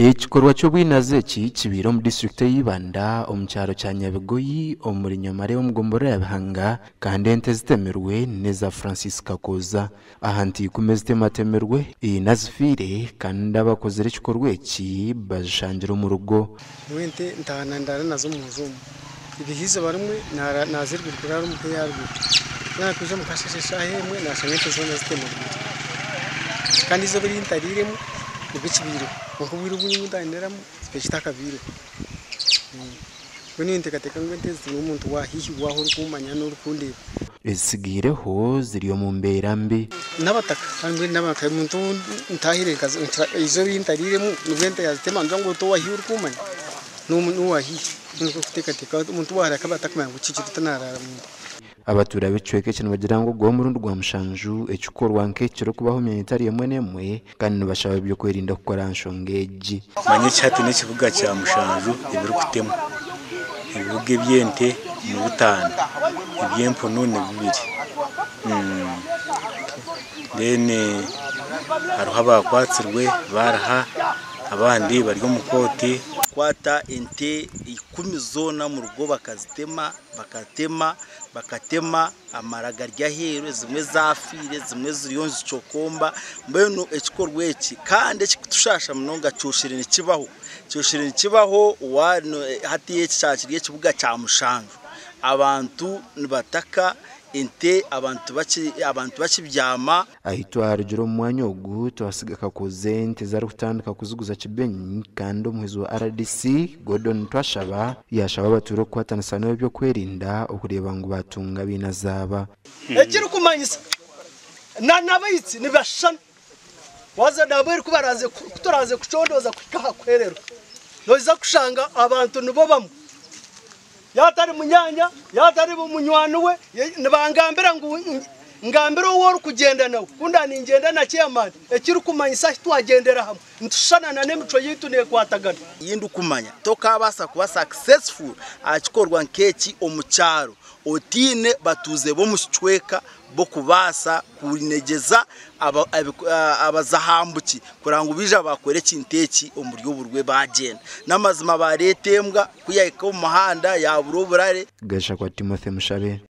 Ekikorwa ky'obwinazi eki kibaire omu disiturikiti eya Ibanda omu kyaro kya Nyabigoyi omuri Nyamare omu gomborora ya Bihanga kandi ente ezitemirwe n'eza Francis Kakooza. Aha nte ikumi ezitematemirwe, ina zifiire kandi abakozire ekikorwa eki bazishangire omu rugo. Nyowe ente ntaha ndaara nazo omu nju omu. Riho eizooba rimwe naazirugire kuraara omuka eyaaruguru. Ku naakwija omu kasheeshe eshaaha emwe naashanga ente zoona zitemirwe. Kandi eizooba eri ntariiremu nibwo kibaireho. Kwonka obwire obu nyowe ntandiramu kikaba kitakabaireho. Mbwenu ninteekateeka ngu ente ezi tihaine omuntu wa haihi waaho orikumanya n'orikundeeba. Ezitsigaireho ziri omu mbeera mbi. N'abataka kandi mbwenu n'abataka omuntu ou ntaahire eizooba eri ntariiremu nibwo ente yaazitema nibwo ngu oti owa haihi orikumanya n'owa haihi. Nikwo kuteekateeka omuntu waahara akaba atakumanya ngu kiki tinaraara omu. Abatuura b'ekicweka eki nibagira ngu ogu omurundi gwa mushanju ekikorwa nk'eki kirikubaho omu myanya etari emwe n'emwe kandi nibashaba ab'eby'okwerinda kukora aha nshonga egi. Manya eki hati n'ekibuga kya mushanju ebirikutemwa. Ebibuga eby'ente ni bitaano, eby'empunu ni bibiri. Then hariho abaakwatsirwe baariha abandi bari omu kooti. Kwata ente ikumi zoona omu rugo bakazitema. Bakatema bakatema amara gari aheeru ezimwe zaafiire ezimwe ziriyo nizicokomba mbwenu ekikorwa eki kandi ekirikutushaasha munonga kyoshire nikibaho kyoshire nikibaho hati eki kyaba kiri ekibuga kya mushanju abantu nibataka ente abantu bakibyama. Ahi twarugire omu mwanya ogu twasiga Kakooza ente ezi arikutandika kuziguza Kibenyi kandi omuhwezi wa rdc, Gordon Twashaba yaashaba abatuura okukwatanisa n'ab'eby'okwerinda okureeba ngu baatunga abainazi aba. Ekirikumanyisa na n'abaitsi nibashushana. Waaza nambwenu ku baraaze ku turaaze kucondooza kuhika aha kuhererwa, noija kushanga abantu nibo bamwe. Yaaba atari munyaanya, yaaba atari munywani we, nibangambira ngu ngambire ou orikugyenda nawe. Ku ndaba ningyenda na chairman, ekirikumanyisa ahu twagyendera hamwe nitushushana na n'emicwe yaitu neekwatagana. Ei ndikumanya, tokaabaasa kuba successful aha kikorwa nk'eki omu kyaro otaine batuuze b'omu kicweka b'okubaasa kunegyeza abazahambuki kureba ngu baija baakora ekintu eki omuri oburwe baagyenda. N'amazima baareeta embwa ku yaahika omu muhanda yaabura oburare. Gashakwa Timothy Mushabe.